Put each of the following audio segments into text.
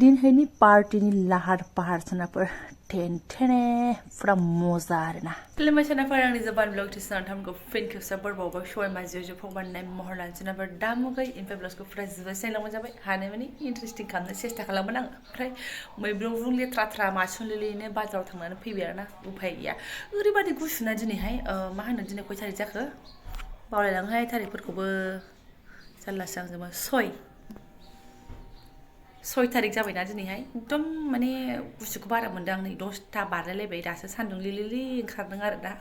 दिनहायनि पार्टीनि लाहार फाहार सोनाफोर टेनटेने फुरा मजा आरोना खुलुमबाय सोनाफोर आंनि जबानब्लग टिउसनाव थामखौ फिन खेबसे बरबावबाय सबाय माजियाव फगबाननाय महर लानो सोनाफोर दा मुगै इनफाय ब्लगखौ फुरा जोबोद सायलांबाय जाबाय हानाय माने इन्टारेस्टिं खालामनो सेस्था खालामोन आं ओमफ्राय मैब्रुं लेथ्रा थ्रा मासुलिलिनो बाजाराव थांनानै फैबाय आरोना उफाय गैया ओरैबादि गुसुना दिनैहाय मा होनो दिनै खय थारिख जाखो बावलायलाङोहाय थारिखफोरखौबो जारलासो आंजोंबो 6 तारिख जाबायना दिनैहाय एकदम माने गुसुखौ बारा मोनदों आं नै 10ता बारलायलायबाय दासो सान्दुं लिलिलि ओंखारदों आरो दा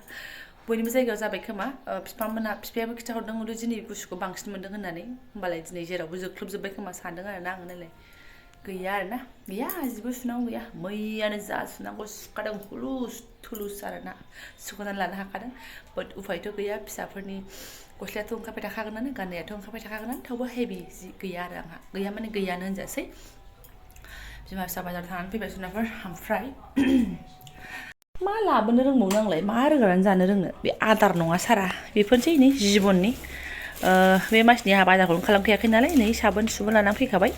बयनिबो जायगायाव जाबाय खोमा बिफायाबो खिथाहरदों दिनै गुसुखौ बांसिन मोनदों होननानै होमबालाय दिनै जेरावबो जोख्लोबजोब्बाय खोमा सानदों आरोना आं नालाय गैया आरोना गैया जिबो सुनांगौ गैया मैयानो जा सुनांगौ सुखादों हुलुस थुलुस आरोना सुख'नानै लानो हाखादों बाट उफायथ' गैया फिसाफोरनि गस्लायाथ' ओंखारबाय थाखागोनानो गाननायाथ' ओंखारबाय थाखागोनानो थेवबो हेभि जि गैया आरो आंहा गैया माने गैयानो होनजासै बिमा फिसा बाजाराव थांनानै फैबाय सोनाफोर ओमफ्राय मा लाबोनो रोंबावनो आंलाय मा रोगानानै जानो रोंनो बे आदार नङा सारा बेफोरनोसै नै जिबननि बे मासनि आंहा बाजारखौनो खालामखायाखै नालाय नै साबोन सुबोन लानानै फैखाबाय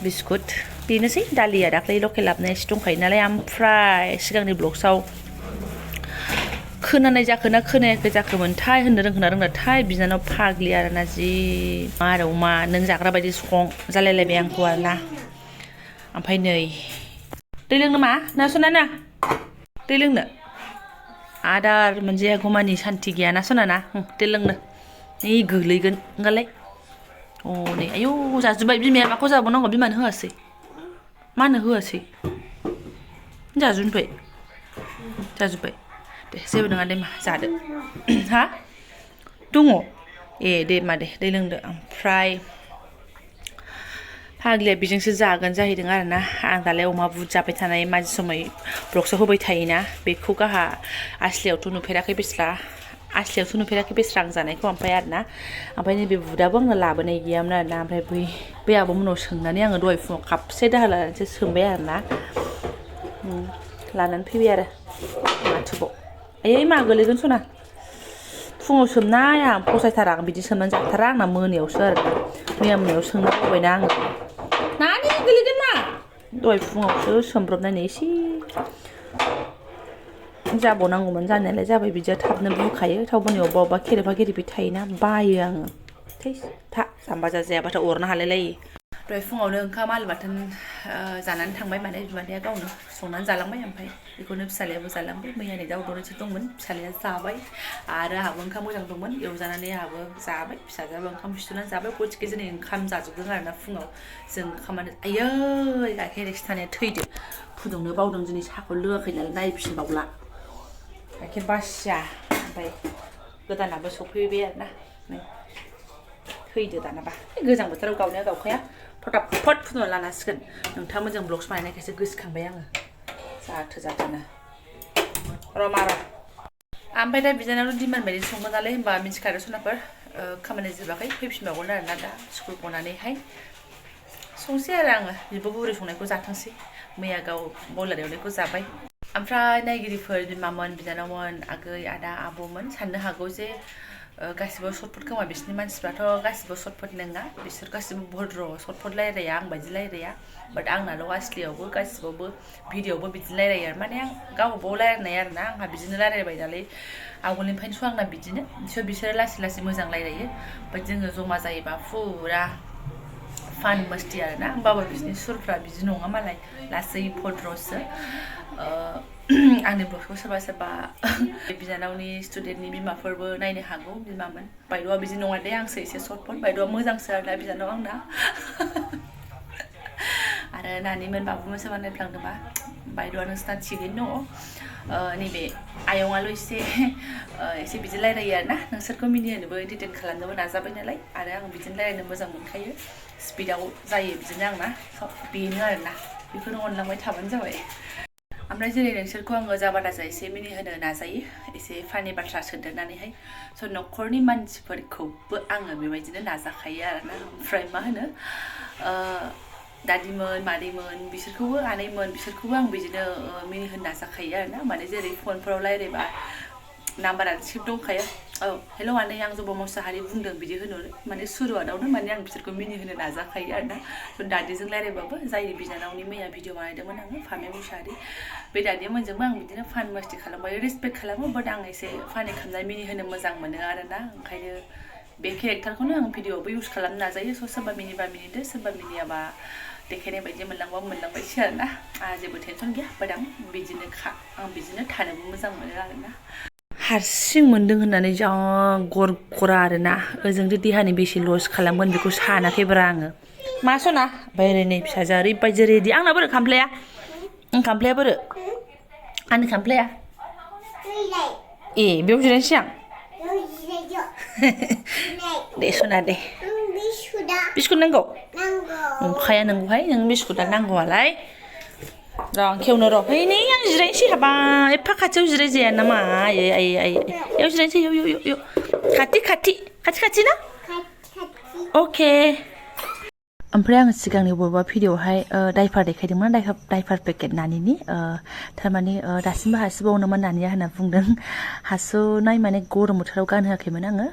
बिस्कुट बेनोसै दालिया दाख्लै लकेल लाबोनाय एसे दंखायो नालाय ओमफ्राय सिगांनि ब्लग्सआव खोनानाय जाखोना खोनायाखै जाखोमोनथाय होननो रोंखोना रोंनाथाय बिनानाव फाग्लि आरोना जि मा आरो अमा नों जाग्रा बायदि सं जालायलायबाय आंखौ आरोना ओमफ्राय नै दै लोंनो मा ना सनाना दै लोंनो आदार मोनजायागौमानि सान्थि गैयाना सनाना दै लोंनो नै गोग्लैगोन ओंखारलाय नै आयौ जाजोब्बाय बिमाया माखौ जाबावनांगौ बिमानो होआसै मानो होआसै जाजोब्बाय दे जेबो नङा दे मा जादो हा दङ दे मा दे दै लोंदो ओमफ्राय फाग्लिया बेजोंसो जागोन जाहैदों आरोना आं दालाय अमा बुद जाबाय थानाय माझे समय ब्लग्सआव होबाय थायोना बेखौ गाहा आस्लियावथ' नुफेराखै बेस्रा आं जानायखौ ओमफ्राय आरोना ओमफ्राय नैबे बुदाबो आंनो लाबोनाय गैयामोन आरोना ओमफ्राय बै आब'मोनाव सोंनानै आङो दहाय फुङाव कापसे दाहा लानानैसो सोंबाय आरोना लानानै फैबाय आरो माथोबाव आयै मा गोलैगोन सना फुङाव सोमनाय आं फसायथारा आं बिदि सोमनानै जाथारा आंना मोनायावसो आरो मैया मोनायाव सोंना होबायना आङो नानि गोलैगोन मा दहाय फुङावसो सोमब्रबनानै एसे जाबावनांगौमोन जानायालाय जाबाय बिदिया थाबनो बुखायो थावबोनि अबेबा खेरेफा खेरेफि थायोना बायो आङो था जाम्बा जायाबाथाय अरनो हालायलायो दहाय फुङावनो ओंखाम आलु बाथोन जानानै थांबाय माने बिमादैया गावनो संनानै जालांबाय ओमफ्राय बेखौनो फिसालायाबो जालांबाय मैयानि दाउ दरनैसो दंमोन फिसालाया जाबाय आरो आहाबो ओंखाम मोजां दंमोन एवजानानै आहाबो जाबाय फिसाजोआबो ओंखाम बिस्थिनानै जाबाय गथिखे जों ओंखाम जाजोबदों आरोना फुङाव जों ओंखामानो आयै गाइखेर एसे थानाया थैदो फुदुंनो बावदों दिनै साहाखौ लोङाखै नालाय नायफिनबावला गाइखेर बासिया ओमफ्राय गोदानाबो सफैबाय आरोना थैदो दानाबा गोजां बोथोराव गावनाया गावखाया फटाफट फुदुंना लानांसिगोन नोंथांमोनजों ब्लग्स बानायनायखायसो गोसोखांबाय आङो जाथोनो ओमफ्राय दा बिनानाव दिमान बायदि संगोन नालाय होनबा मिथिखादो सनाफोर खामानि जोबाखै फैफिनबावगोन आरोना दा स्कुल गनानैहाय संसै आरो आङो बिब' बुरै संनायखौ जाथोंसै मैया गाव बयलार एवनायखौ जाबाय ओमफ्राय नायगिरिफोर बिमामोन बिनानावमोन आगै आदा आब'मोन साननो हागौ जे गासिबो सर्टफोट खोमा बिसोरनि मानसिफ्राथ' गासिबो सर्टफोट नङा बिसोर गासिबो भद्र सर्टफोट रायलाया आं बायदि रायलाया बाट आंनाल' आसलियावबो गासिबावबो भिडिअ'आवबो बिदिनो रायलायो आरो माने आं गावबाव रायलायनाय आरोना आंहा बिदिनो रायलायबाय दालाय आवगोलनिफ्रायनोथ' आंना बिदिनो बिसोरो लासै मोजां रायलायो बाट जोङो जमा जायोबा फुरा फान मस्ति आरोना होमबाबो बिसोरनि सुरफ्रा बिदि नङा मालाय लासै भद्रसो आंनि ब्लगखौ सोरबा बिनानावनि स्टुडेन्टनि बिमाफोरबो नायनो हागौ बिमामोन बायद'आ बिदि नङा दे आंसो एसे सर्टफोट बायद'आ मोजांसो आरोना बिनानाव आंना आरो नानिमोन बाबुमोन सोरबा नायफ्लांदोंबा बायद'आ नोंसिना थिगैनो दङ नैबे आयंआल' एसे बिदि रायलायो आरोना नोंसोरखौ मिनिहोनोबो एन्टारटेन खालामनोबो नाजाबाय नालाय आरो आं बिदिनो रायलायनो मोजां मोनखायो स्पिडआव जायो बिदिनो आंना बेनो आरोना बेखौनो अनलांबाय थाबानो जाबाय ओमफ्राय जेरै नोंसोरखौ आङो जाबादाजा एसे मिनिहोनो नाजायो एसे फानि बाथ्रा सोदेरनानैहाय स' न'खरनि मानसिफोरखौबो आङो बेबायदिनो नाजाखायो आरोना ओमफ्राय मा होनो दादिमोन मादैमोन बिसोरखौबो आनैमोन बिसोरखौबो आं बिदिनो मिनिहोनो नाजाखायो आरोना माने जेरै फनफोराव रायलायबा नाम्बारानो सेभ दंखायो औ हेल' आनै आं जबा मुसाहारि बुंदों बिदि होनो माने सुरुआवनो माने आं बिसोरखौ मिनिहोनो नाजाखायो आरोना स' दादिजों रायलायबाबो जायनि बिनानावनि मैया भिडिअ बानायदोंमोन आङो फामि मुसाहारि बे दादिमोनजोंबो आं बिदिनो फान मस्ति खालामबाय रेसपेक्ट खालामो बाट आं एसे फानि खालामनाय मिनिहोनो मोजां मोनो आरोना ओंखायनो बे केरेक्टारखौनो आं भिडिअआवबो इउज खालामनो नाजायो स' सोरबा मिनिबा मिनिदो सोरबा मिनियाबा देखायनाय बायदि मोनलांबा मोनलांबायसै आरोना आंहा जेबो टेनसन गैया बाट आं बिदिनोखा आं बिदिनो थानोबो मोजां मोनो आरोना हारसिं मोनदों होननानै जा गरगरा आरोना ओजोंथ' देहानि बेसे लस खालामगोन बेखौ सानाखैब्रा आङो मा सना ओमफ्राय नै फिसाजोआ ओरैबायदि रेडि आंना बोरो खामफ्लाया खामफ्लाया बोरो आंनि खामफ्लाया ए बेयाव जिरायनोसै आं दे सना दे बिस्कुट नांगौ नंखाया नोंगौहाय नों बिस्कुटआ नांगौआलाय र' आं खेवनो र' है नै आं जिरायनोसै हाबा एफा खाथियाव जिरायजाया नामा आयै आयै आयै बेयाव जिरायनोसै इयाव खाथि ना अके ओमफ्राय आङो सिगांनि बबेबा भिडिअआवहाय डाइपार देखायदोंमोन डाइपार पेकेट नानिनि थारमाने दासिमबो हासुबावनोमोन नानिया होनना बुंदों हासुनाय माने गरम बोथोराव गानहोआखैमोन आङो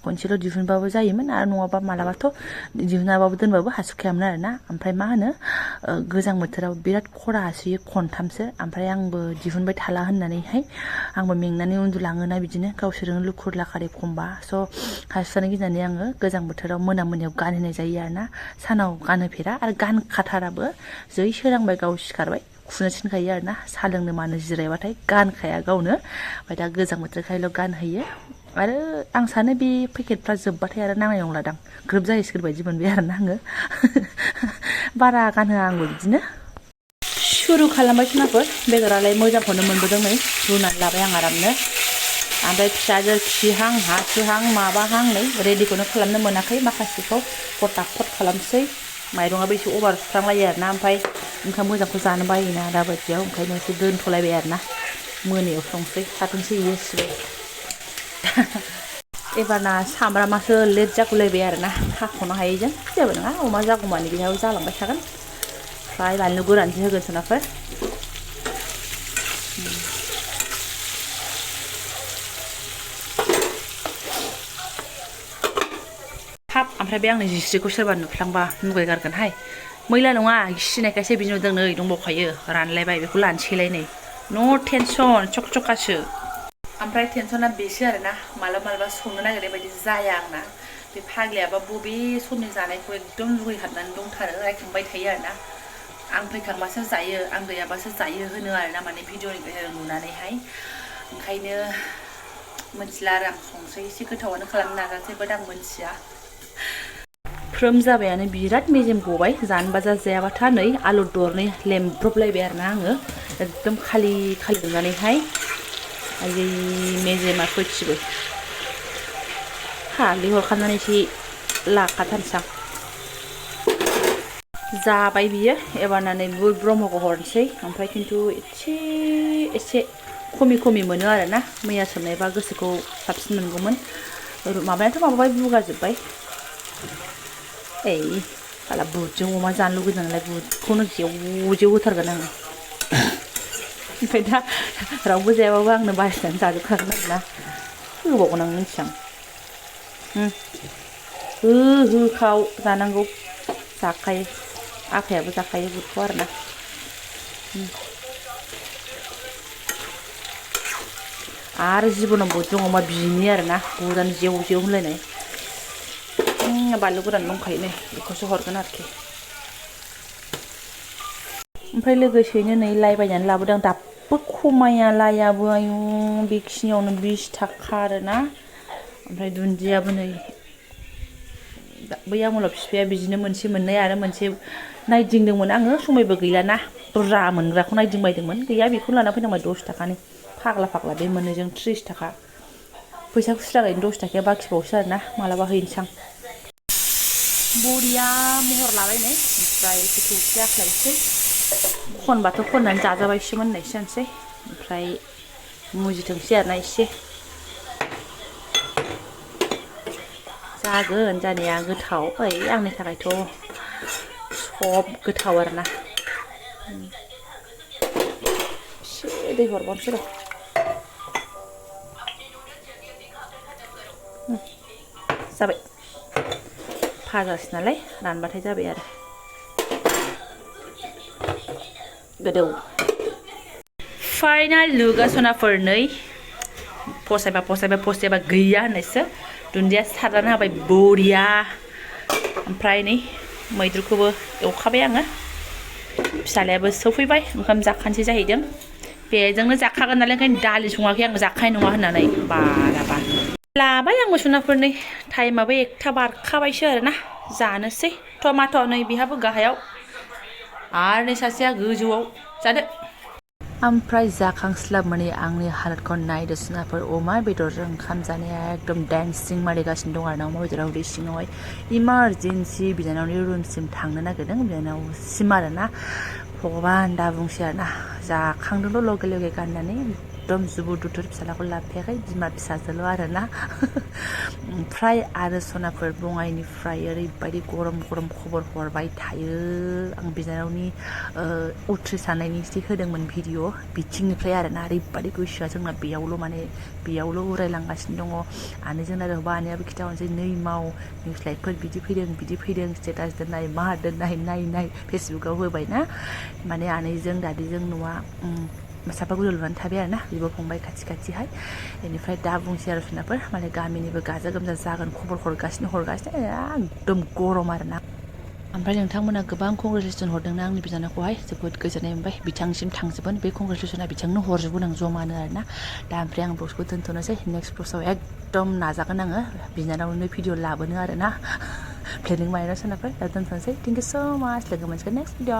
खनसेल' दिहुनबाबो जायोमोन आरो नङाबा मालाबाथ' दिहुनाबाबो दोनबाबो हासुखायामोन आरोना ओमफ्राय मा होनो गोजां बोथोराव बिराद खरा हासुयो खनथामसो ओमफ्राय आंबो दिहुनबाय थाला होननानैहाय आंबो मेंनानै उन्दुलाङोना बिदिनो गावसोरजों लुखुर लाखार एखमबा स' हासुजानो गिनानै आङो गोजां बोथोराव मोनायाव गानहोनाय जायो आरोना सानाव गानहोफेरा आरो गानखाथाराबो जै सोरांबाय गाव सिखारबाय खुनो थिनखायो आरोना साहा लोंनो मानो जिरायबाथाय गानखाया गावनो ओमफ्राय दा गोजां बोथोरखायल' गानहोयो आरो आं सानो बे पेकेटफ्रा जोबबाथाय आरो नांनाय नंलादां ग्रोब जाहैसिगोन बायदि मोनबाय आरोना आङो बारा गानहोआ आंबो बिदिनो सुरु खालामबाय खोनाफोर बेदरालाय मोजांखौनो मोनबोदों नै रुनानै लाबाय आं आरामनो ओमफ्राय फिसाजो खिहां हासुहां माबाहां नै रेडिखौनो खालामनो मोनाखै माखासेखौ फटाफट खालामसै माइरङाबो एसे अभार सुस्रांलायो आरोना ओमफ्राय ओंखाम मोजांखौ जानो बायोना दाबायदियाव ओंखायनो एसे दोनथ'लायबाय आरोना मोनायाव संसै थाथोंसै इयो सिबाय एबारना सामब्रामासो लेट जागुलायबाय आरोना हाख'नो हायैजों जेबो नङा अमा जागौमानि बेहाव जालांबाय थागोन ओमफ्राय बानलु गोरानसो होगोन सोनाफोर हाब ओमफ्राय बे आंनि जिस्रिखौ सोरबा नुफ्लांबा मुगैगारगोनहाय मैला नङा गिसिनायखायसो बिनि नुदों नै दंबावखायो रानलायबाय बेखौ लानोसैलाय नै न' टेनसन चकचकासो ओमफ्राय टेनसना बेसो आरोना मालाबा संनो नागिरनाय बायदि जाया आंना बे फाग्लियाबा बबे समनि जानायखौ एकदम लुगैहाबनानै दंथारो रायखांबाय थायो आरोना आं फैखांबासो जायो आं गैयाबासो जायो होनो आरोना माने भिडिअनि गेजेरजों नुनानैहाय ओंखायनो मिथिला आरो आं संसै एसे गोथावानो खालामनो नाजासै बाट आं मिथिया फ्रोम जाबायानो बिराद मेजेम गबाय जानोबा जायाबाथा नै आलु दरनै लेमब्रबलायबाय आरोना आङो एकदम खालि नुनानैहाय आयै मेजेमा फैथिबो खालि हरखानानै एसे लाखाथारनोसै आं जाबाय बियो एबारना नै बुद ब्रह्मखौ हरनोसै ओमफ्राय खिन्थु एसे खमि मोनो आरोना मैया सोमनायबा गोसोखौ साबसिन मोनगौमोन माबायाथ' माबाबाय बुगाजोब्बाय ओइ साला बुदजों अमा जानो लुगैदों नालाय बुदखौनो जेव होथारगोन आङो ओमफ्राय दा रावबो जायाबाबो आंनो बासिनानै जाजोबखागोन आरोना होबावगोन आं मिथियां होखाव जानांगौ जाखायो आफायाबो जाखायो बुदखौ आरोना आरो जिबनाव बुदजों अमा बिनि आरोना बुदानो जेव होनलायनाय बानलु गोरान दंखायो नै बेखौसो हरगोन आरोखि ओमफ्राय लोगोसेयैनो नै लाइ बायनानै लाबोदों दाबो खमाया लाइयाबो आयु बेखिनियावनो 20 थाखा आरोना ओमफ्राय दुन्दियाबो नै बै आमोलाव बिफाया बिदिनो मोनसे मोननै आरो मोनसे नायदिंदोंमोन आङो समायबो गैलाना बुरजा मोनग्राखौ नायदिंबायदोंमोन गैया बेखौनो लाना फैनांबाय 10 थाखानि फाग्ला बे मोननैजों 30 थाखा फैसा खुस्रा गैयिनि 10 थाखाया बाखिबावसो आरोना मालाबा हैनोसै आं बरिया महर लाबाय नै ओमफ्राय थौसे आख्लायसै खनबाथ' खननानै जाजाबायसोमोन होननायसो जानोसै ओमफ्राय मुजिथोंसै आरोना एसे जागोन जानाया गोथाव ओइ आंनि थाखायथ' सब गोथाव आरोना एसे दै हरबावनोसै र' जाबाय भाजासै नालाय रानबाथाय जाबाय आरो गोदौ फाइनाल लुगा सनाफोर नै फसायबा गैया होननायसो दुन्दिया सारनानै होबाय बरिया ओमफ्राय नै मैद्रुखौबो एवखाबाय आङो फिसालायाबो सौफैबाय ओंखाम जाखानोसै जाहैदों बेजोंनो जाखागोन नालाय ओंखायनो दालि सङाखै आं जाखानाय नङा होननानै बाराबा लाबाय आंबो सनाफोर नै टाइमाबो 1ता बारखाबायसो आरोना जानोसै टमाट' नै बिहाबो गाहायाव आरो नै सासेया गोजौआव जादो ओमफ्राय जाखांस्लाब माने आंनि हालोदखौ नायदो सनाफोर अमा बेदरजों ओंखाम जानाया एकदम डान्सिं मारिगासिनो दं आरोना अमा बेदरा उदै सिङावहाय इमारजेन्सि बिनानावनि रुमसिम थांनो नागिरदों बिनानावसिम आरोना भगबान दा बुंसै आरोना जाखांदोंल' लगे लगे गाननानै एकदम जुबुर दुथुर फिसालाखौ लाफायाखै बिमा फिसाजोल' आरोना ओमफ्राय आरो सनाफोर बङाइनिफ्राय ओरैबायदि गरम खबर हरबाय थायो आं बिनानावनि उथ्रिसारनायनि एसे होदोंमोन भिडिअ बिथिंनिफ्राय आरोना ओरैबायदि गोसोआ जोंना बेयावल' उरायलांगासिनो दङ आरो जोंना रबा आनैयाबो खिथाहरनोसै नै माव निउसलाइटफोर बिदि फैदों स्टेटास दोननाय मा दोननाय नाय फेसबुकाव होबायना माने आनैजों दादिजों न'आ साफा गुदुं लुनानै थाबाय आरोना बिब' फंबाय खाथिहाय बेनिफ्राय दा बुंसै आरो सनाफोर माने गामिनिबो गाजा गोमजा जागोन खबर हरगासिनो एकदम गरम आरोना ओमफ्राय नोंथांमोना गोबां कंग्रेचुलेसन हरदोंना आंनि बिनानावखौहाय जोबोद गोजोननाय मोनबाय बिथांसिम थांजोबगोन बे कंग्रेचुलेसना बिथांनो हरजोबगोन आं जमानो आरोना दा ओमफ्राय आं ब्लगखौ दोनथ'नोसै नेक्स्ट ब्लगआव एकदम नाजागोन आङो बिनानावनो भिडिअ लाबोनो आरोना प्लेनिं बानायना सनाफोर दा दोनथ'नोसै थेंक इउ स' माच लोगो मोनसिगोन नेक्स्ट भिडिअ